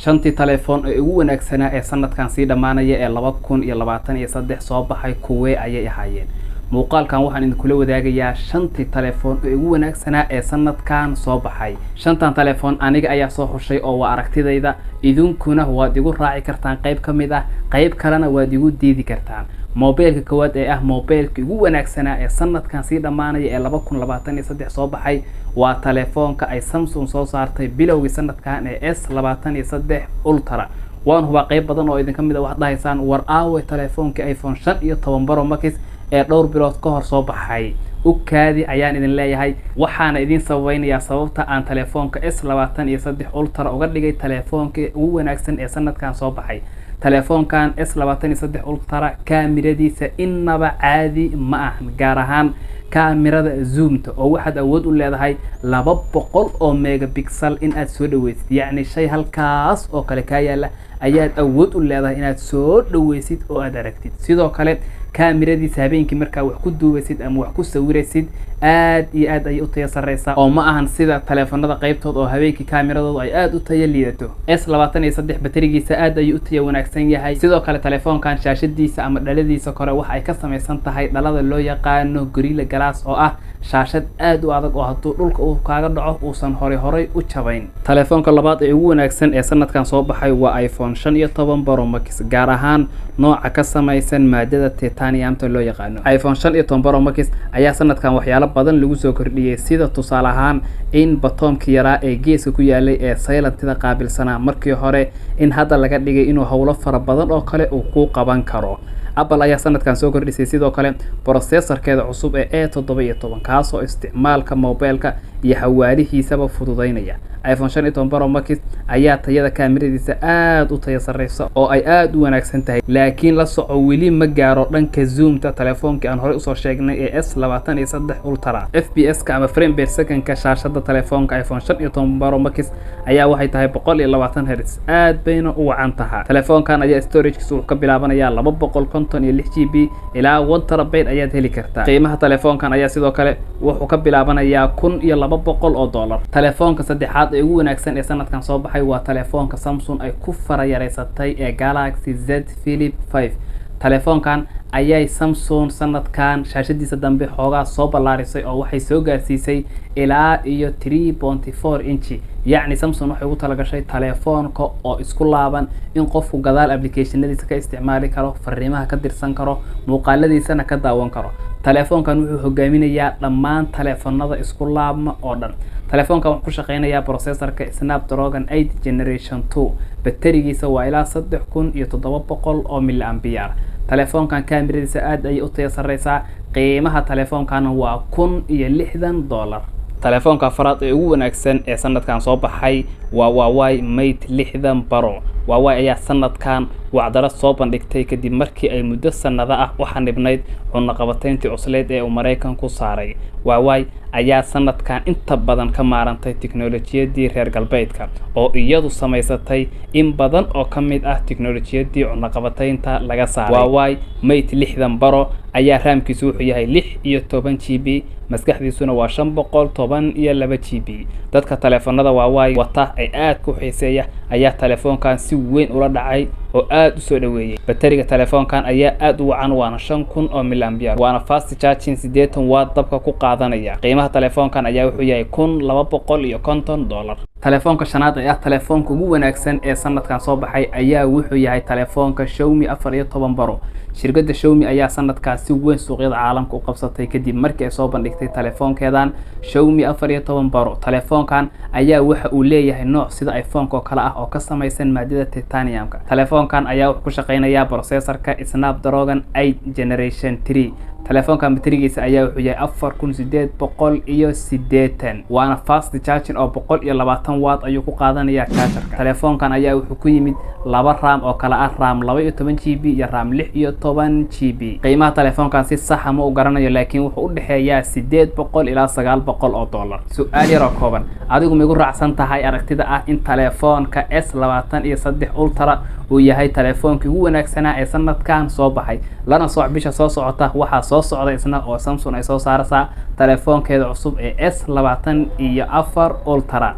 Shantii telefoon ee ugu wanaagsanaa ee sanadkan sii dhammaanaya ee 2023 soo baxay kuwee ayay ahaayeen? Muuqaalkan waxaan idinkula wadaagayaa shantii telefoon ee ugu wanaagsanaa ee sanadkan soo baxay. Shantan telefoon aniga ayaa soo xushay oo waa aragtidayda, idinkuna waad igu raaci kartaan qayb ka mid ah, qayb kalena waad igu diidi kartaan. Mobeelka koowaad ee ah mobeelka ugu wanaagsanaa ee sanadkan sii dhammaanaya ee 2023 soo baxay waa telefoonka ay Samsung soo saartay bilowgii sanadkan ee S23 Ultra. Waan hubaa qayb badan oo idinka mid a waxaad dhahaysaan, war aawe telefoonka iPhone 15 Pro Max ee dhowr bilood ka hor soo baxay? U kaadi ayaan idin leeyahay, waxaana idin sababeynayaa sababta aan telefoonka S23 Ultra uga dhigay telefoonka ugu wanaagsan ee sanadkan soo baxay. Telefoonkan S23 Ultra kaamiradiisa inaba caadi ma ahan, gaar ahaan kaamirada zoomta, oo waxaad awood u leedahay 200 oo megapixel in aad soo dhaweysid. Yacni shay halkaas oo kale kaa yaala ayaad awood u leedahay inaad soo dhaweysid oo aad aragtid. Sidoo kale kaamiradiisa habeenkii markaa wax ku duubaysid ama wax ku sawiraysid aad iyo aad ayay u tayo sarreysaa, oo ma ahan sida taleefanada qaybtood oo habeenkii kaamiradoodu ay aad u tayo liidato. S23 baterigiisa aad ayuu u tayo wanaagsan yahay. Sidoo kale telefoonkan shaashadiisa ama dhaladiisa kore waxa ay ka samaysan tahay dhalada loo yaqaano Gorilla Glass, oo ah shaashad aad u adag oo hadduu dhulka uu kaaga dhaco uusan horay u jabayn. Telefoonka labaad ee ugu wanaagsan ee sanadkan soo baxay waa iPhone 15 Pro Max, gaar ahaan nooca ka samaysan maadada titaniumta loo yaqaano. iPhone 15 Pro Max ayaa sanadkan waxyaalo badan lagu soo kordhiyey, sida tusaale ahaan in batoomkii yaraa ee geeska ku yaalay ee silentida qaabilsanaa markii hore in hadda laga dhigay inuu howlo fara badan oo kale uu ku qaban karo. Apple ayaa sanadkan soo kordhisay sidoo kale processorkeeda cusub ee A17, kaasoo isticmaalka mobeelka iyo xawaarihiisaba fududeynaya. iPhone 15 Pro Max ayaa tayada kaamiradiisa aad u tayo sarreysa oo ay aad u wanaagsan tahay, laakiin la soco, weli ma gaaro dhanka zoomta telefoonkii aan horey usoo sheegnay ee S23 Ultra. FPS ka ama frame per second-ka shaashada telefoonka iPhone 15 Pro Max ayaa waxay tahay 120 hertz, aad bayna u wacan tahay. Telefoonkan ayaa storagekiisa wuxuu ka bilaabanayaa 256 GB ilaa 1 terabyte ayaad heli kartaa. Qiimaha telefoonkan ayaa sidoo kale wuxuu ka bilaabanayaa $1,200 oo dollar. Telefoonka saddexaad ee ugu wanaagsan ee sanadkan soo baxay waa telefoonka Samsung ay ku farayareysatay ee Galaxy Z Flip 5. Telefoonkan ayay Samsung sanadkan shaashadiisa dambe xoogaa soo ballaarisay oo waxay soo gaarsiisay ilaa iyo 3.4 inch. Yacni Samsung waxay ugu talagashay telefoonka oo isku laaban in qofku gadaal applicationadiisa ka isticmaali karo, fariimaha ka dirsan karo, muuqaaladiisana ka daawan karo. Telefoonkan wuxuu hogaaminayaa dhammaan telefoonada isku laabma oo dhan. Telefoonkan wuxuu ku shaqeynayaa processorka Snapdragon 8 Generation 2. Baterigiisa waa ilaa 3700 oo milliampere. Telefoonkan kaamiradiisa aad ayay u tayo sarreysaa. Qiimaha telefoonkan waa $1,060. Telefoonka afraad ee ugu wanaagsan ee sanadkan soo baxay waa Huawei Mate 60 Pro. Huawei ayaa sanadkan wacdaro soo bandhigtay kadib markii ay muddo sanado ah u xanibnayd cunaqabateyntii cusleyd ee uu Maraykanku saaray. Huawei ayaa sanadkan inta badan ka maarantay tiknolojiyadii reer galbeedka oo iyadu samaysatay in badan oo ka mid ah tiknolojiyadii cunaqabateynta laga saaray. Huawei Mate 60 Pro ayaa raamkiisu wuxuu yahay 16 GB, maskaxdiisuna waa 512 GB. Dadka telefoonada Huawei wata ay aad ku xiiseeya ayaa telefoonkan si weyn ula dhacay oo aad u soo dhaweeyey. Bateriga telefoonkan ayaa aad u wacan, waana 5000 oo milliampere, waana fast charging 80 watt dabka ku qaadanaya. Qiimaha telefoonkan ayaa wuxuu yahay $1,250. Telefoonka shanaad ee ah telefoonka ugu wanaagsan ee sanadkan soo baxay ayaa wuxuu yahay telefoonka Xiaomi 14 Pro. Shirkadda Xiaomi ayaa sanadkaas si weyn suuqyada caalamka u qabsatay kadib markii ay soo bandhigtay telefoonkeedan Xiaomi 14 Pro. Telefoonkan ayaa waxa uu leeyahay nooc sida iPhone-ka oo kale ah oo ka samaysan maadada titanium-ka. Telefoonkan ayaa wuxuu ku shaqeynayaa processorka Snapdragon 8 Generation 3. Telefoonkan baterigiisa ayaa wuxuu yahay 4880, waana fast charging oo 120 watt ayuu ku qaadanayaa chargerka. Telefoonkan ayaa wuxuu ku yimid laba RAM oo kala ah RAM 12 GB iyo RAM 16 GB. Qiimaha telefoonkan si saxa ma u garanayo, laakiin wuxuu u dhexeeyaa 800 ilaa 900 oo dollar. Su-aal yaroo kooban: adigu ma igu raacsan tahay aragtida ah in telefoonka S23 Ultra uu yahay telefoonkii ugu wanaagsanaa ee sanadkan soo baxay? Lana soc, bisha soo socota waxaa soo socda isna oo Samsung ay soo saaraysaa telefoonkeeda cusub ee S24 Ultra.